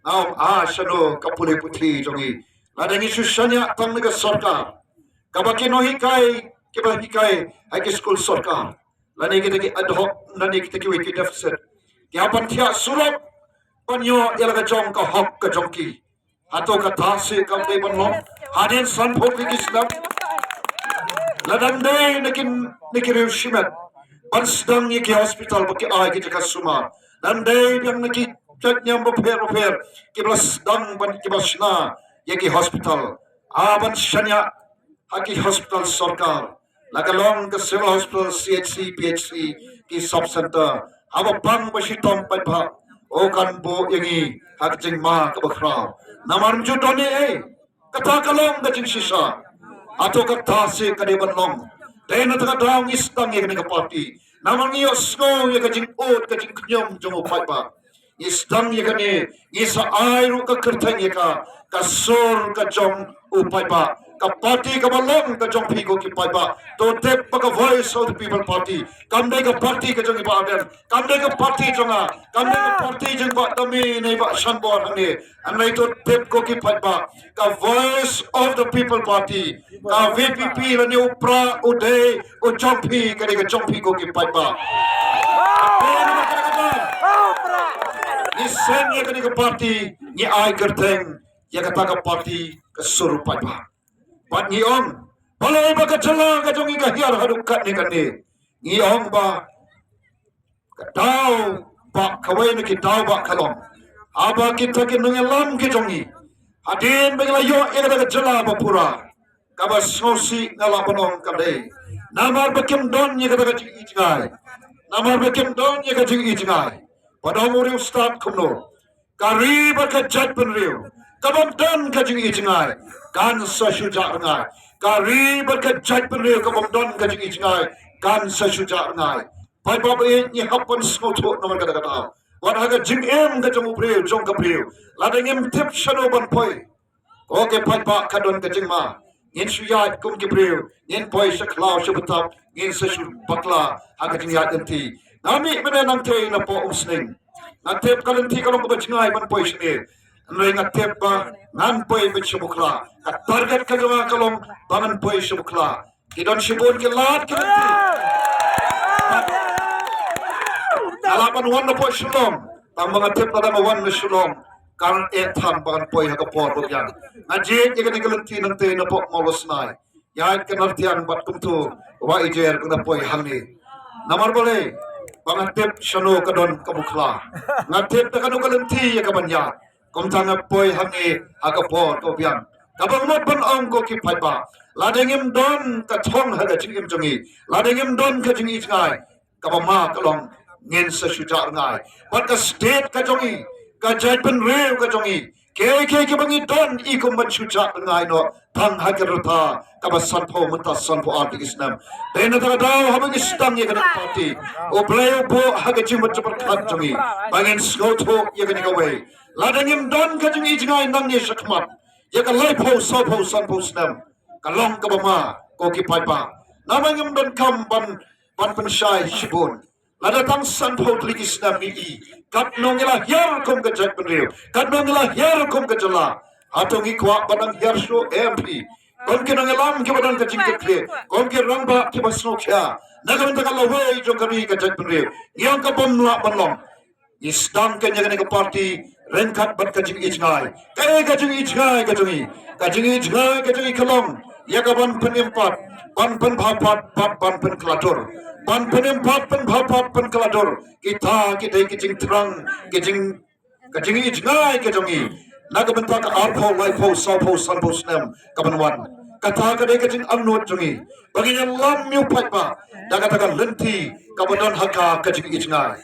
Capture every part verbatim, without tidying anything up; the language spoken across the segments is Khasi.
Nga ong, ah, shano ka pule puthi jong ngi? Lada ngi shu shaniah tang na ka sorkar, kaba ki nonghikai kiba hikai ha ki skul sorkar, lane kita ki ad hoc, lane kita kiwei ki deficit, ki hap ban thiah surok ban ïoh ïa la ka jong ka hok ka jong ki. Hato kata seh kam dei ban long? Hadien sanphew tylli ki snem, lada ym dei na ki, na ki riew shimet ban sdang ïa ki hospital ba ki ai ki jaka sumar, lada ym dei biang na ki jait niam bapher bapher kiba la sdang ban, kiba shna ïa ki hospital, ha ban shaniah ha ki hospital sorkar, la ka long ka civil hospital, C H C, P H C, ki sub center, haba pang ba shitom paidbah, u kan buh ïa ngi ha ka jingma kaba khraw. Namar ym ju don ei ei. Kata ka long ka jingshisha. Hato kata seh ka dei ban long? Dei na kata ka daw ngi sdang ïa kane ka party, namar ngi ïohsngew ïa ka jingud ka jingkhñium jong u paidbah. Ngi sdang ïa kane, ngi sa ai ruh ka kyrteng ïa ka, ka sur ka jong u paidbah. Ka party kaba long ka jong phi ko ki paidbah. To tip ba ka Voice of the People Party kam dei ka party ka jong i Bah Ardent, kam dei ka party jong nga, kam dei ka party jong Bah Tami ne Bah Shanbor hangne. Hynrei to tip ko ki paidbah, ka Voice of the People Party, ka V P P lane u pra u dei u jong phi, ka dei ka jong phi ko ki paidbah. Ngi seng ïa kane ka party, ngi ai kyrteng ïa kata ka party ka sur u paidbah. Bad ngi ong, balei ba ka jylla ka jong ngi ka hiar haduh katne katne? Ngi ong ba ka daw ba kawei na ki daw ba ka long, haba kita ki nongïalam ki jong ngi, hadien ba ngi la ïoh ïa kata ka jylla ba pura, kaba sngewsih nga lah ban ong ka dei namar ba kim don ïa kata ka jingïohi jngai. Namar ba kim don ïa ka jingïohi jngai, ba dang u riewstad kumno, ka ri bad ka jaitbynriew ka bym don ka jingïohi jngai, kan sa shu jah rngai. Ka ri bad ka jaitbynriew ka bym don ka jingïohi jngai, kan sa shu jah rngai. Paidbah ba ïeit, ngi hap ban sngewthuh namar kata ka daw. Wat ha ka jingim ka jong u briew jong ka briew, lada ngim tip shano ban poi, ko ki paidbah, ka don ka jingma. Ngin shu ïaid kum ki briew, ngin poi sha khlaw sha btap, ngin sa shu bakla ha ka jingïaid lynti. Nga mih mynne nangtei napoh Umsning. Nga tip ka lynti ka long kaba jngai ban poi shane. Hynrei nga tip ba ngan poi beit sha Bukhla. Ka target ka jong nga ka long ba ngan poi sha Bukhla. Ki don shibun ki lad ki lynti. Nga lah ban wan napoh Shillong, tang ba nga tip lada nga wan na Shillong, kan eh than ba ngan poi ha ka por ba biang. Nga jied ïa kane ka lynti nangtei napoh Mawlai Snai. Ïaid ka Nartiang bad kumto, wa i jer ba nga poi hangne. Namar balei? Ba nga tip shano ka don ka Bukhla. Nga tip da kano ka lynti ïa ka ban ïaid. Kumta nga poi hangne ha ka por ka biang. Kaba mut ban ong ko ki paidbah, lada ngim don ka thong ha ka jingim jong ngi, lada ngim don ka jingïohi jngai, kaba ma ka long, ngin sa shu jah rngai. Bad ka state ka jong ngi, ka jaitbynriew ka jong ngi, kiei kiei kiba ngi don, i kum ban shu jah rngai noh tang ha ka rta kaba sanphew mynta sanphew ar tylli ki snem. Dei na kata ka daw haba ngi sdang ïa kane ka party, U Blei u buh ha ka jingmut jingpyrkhat jong ngi ba ngin sngewthuh ïa kane kawei. Lada ngim don ka jingïohi jngai nangne shakhmat ïa ka laiphew, sawphew, sanphew snem, ka long kaba ma ko ki paidbah. Namar ngim donkam ban, ban pynshai shibun. Lada tang sanphew tylli ki snem ngi i katno ngi la hiar kum ka jaitbynriew, katno ngi la hiar kum ka jylla. Hato ngi kwah ban nang hiar shuh em phi? Kum ki nongïalam kiba don ka jingkitkhlieh, kum ki rangbah kiba sngewkhia na ka bynta ka lawei jong ka ri ka jaitbynriew, ngi ong ka bym lah ban long. Ngi sdang kane, kane ka party ryngkat bad ka jingïohi jngai. Kaei ka jingïohi jngai ka jong ngi? Ka jingïohi jngai ka jong ngi ka long ïa ka ban pynim pat, ban pynbha pat, bad ban pynkylla dur. Ban pynim pat, pynbha pat, pynkylla dur, kita ki dei ki jingthrang, ki jing, ka jingïohi jngai ka jong ngi na ka bynta ka arphew, laiphew, sawphew, sanphew snem ka ban wan. Kata ka dei ka jingangnud jong ngi, ba ngin ïalam ïa u paidbah da kata ka lynti kaba don ha ka, ka jingïohi jngai.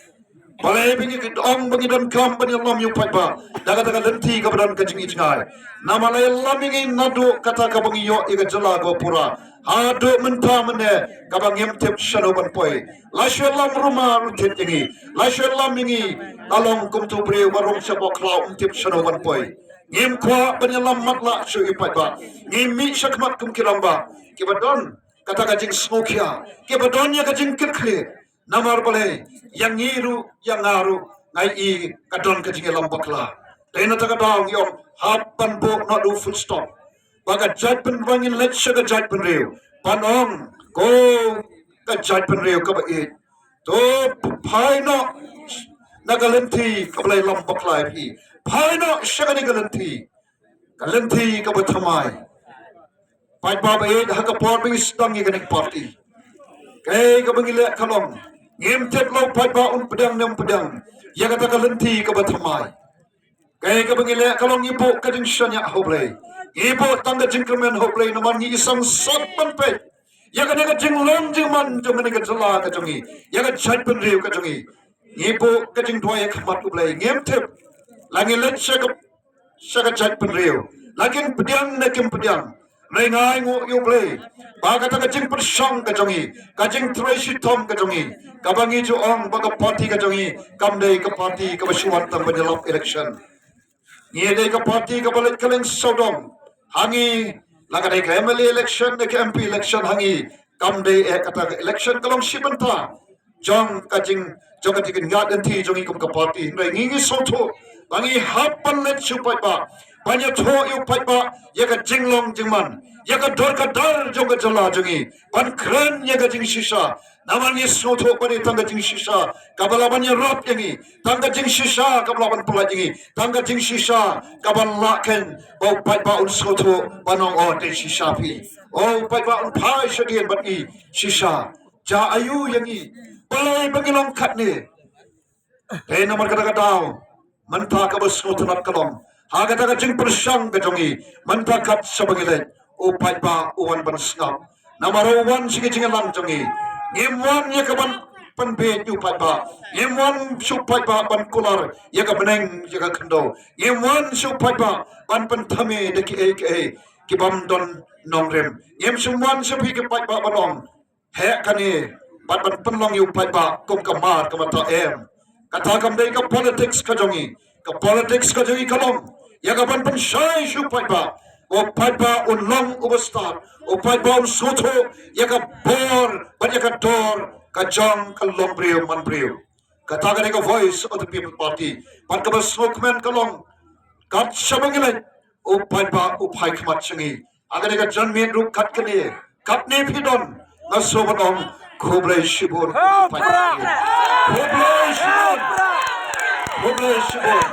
Balei ba ngi ong ba ngi donkam ban ïalam ïa u paidbah da kata ka lynti kaba don ka jingïohi jngai? Namar la ïalam ïa ngi naduh kata kaba ngi ïoh ïa ka jylla kaba pura haduh mynta mynne, kaba ngim tip shano ban poi. La shu ïalam rumar ruh thied ïa ngi, la shu ïalam ïa ngi, la long kum uto u briew ba rung shapoh khlaw, um tip shano ban poi. Ngim kwah ban ïalam matlah shuh ïa u paidbah. Ngi mih shakhmat kum ki rangbah kiba don kata ka jingsngewkhia, kiba don ïa ka jingkitkhlieh. Namar balei? Ïa ngi ruh, ïa nga ruh, nga i ka don ka jingïalam bakla. Te na kata ka daw ngi ong hap ban buh noh da u full stop. Ba ka jaitbynriew, ba ngin leit sha ka jaitbynriew ban ong, ko ka jaitbynriew kaba ïeit, to phai noh na ka lynti kaba la ïalam bakla ïa phi. Phai noh sha kane ka lynti, ka lynti kaba thymmai. Paidbah ba ïeit, ha ka por ba ngi sdang ïa kane ka party, kaei kaba ngi leh ka long, ngim tip lei u paidbah un pdiang ne um pdiang ïa kata ka lynti kaba thymmai. Kaei kaba ngi leh ka long ngi buh ka jingshaniah ha U Blei, ngi buh tang ka jingkyrmen ha U Blei, namar ngi i sangsot ban peit ïa kane ka jinglong jingman jong kane ka jylla ka jong ngi, ïa ka jaitbynriew ka jong ngi. Ngi buh ka jingduwai ha khmat U Blei, ngim tip la ngi leit sha ka sha ka jaitbynriew la kin pdiang ne kim pdiang. Hynrei nga ainguh ïa U Blei ba kata ka jingpyrshang ka jong ngi, ka jingtrei shitom ka jong ngi, kaba ngi ju ong ba ka party ka jong ngi kam dei ka party kaba shu wan tang ban ïalap election. Ngi dei ka party kaba leit kylleng sawdong ha ngi, la ka dei ka M L A election ne ka M P election ha ngi. Kam dei eh kata ka election, ka long shi bynta jong ka jing, jong ka jingïaid lynti jong ngi kum ka party. Hynrei ngi ngi sngewthuh ba ngi hap ban leit sha u paidbah, ban ïathuh ïa u paidbah ïa ka jinglong jingman, ïa ka dor ka dar jong ka jylla jong ngi, ban kren ïa ka jingshisha. Namar ngi sngewthuh ba dei tang ka jingshisha kaba lah ban ïarap ïa ngi, tang ka jingshisha kaba lah ban pyllait ïa ngi, tang ka jingshisha kaba lah khein ba u paidbah un sngewthuh ban ong, o, dei shisha phi. O, u paidbah un phai shadien bad ngi shisha. Jia aiu ïa ngi? Balei ba ngi long katne? Te namar kata ka daw, mynta kaba sngewtynnat ka long, ha kata ka jingpyrshang ka jong ngi, mynta kat shaba ngi leit, u paidbah u wan ban sngap. Namar u wan sha ki jingïalang jong ngi. Ngim wan ïa ka ban pynbiej ïa u paidbah, ngim wan sha u paidbah ban kular ïa ka bneng ïa ka khyndew, ngim wan sha u paidbah ban pynthame da kiei kiei ki bym don nongrim. Ngim shym wan sha phi ki paidbah ban ong, heh kane bad ban pynlong ïa u paidbah kum ka mar ka mata, em. Kata kam dei ka politics ka jong ngi. Ka politics ka jong ngi ka long ïa ka ban pynshai sha u paidbah, u paidbah un long uba stad, u paidbah un sngewthuh ïa ka bor bad ïa ka dor ka jong ka longbriew manbriew. Kata ka dei ka Voice of the People Party. Bad kaba sngewkmen ka long, kat shaba ngi leit, u paidbah u phai khmat sha ngi. Ha kane ka janmiet ruh kat kane, katne phi don, nga sngewbha ban ong khublei shibun. Khublei shibun. Khublei shibun.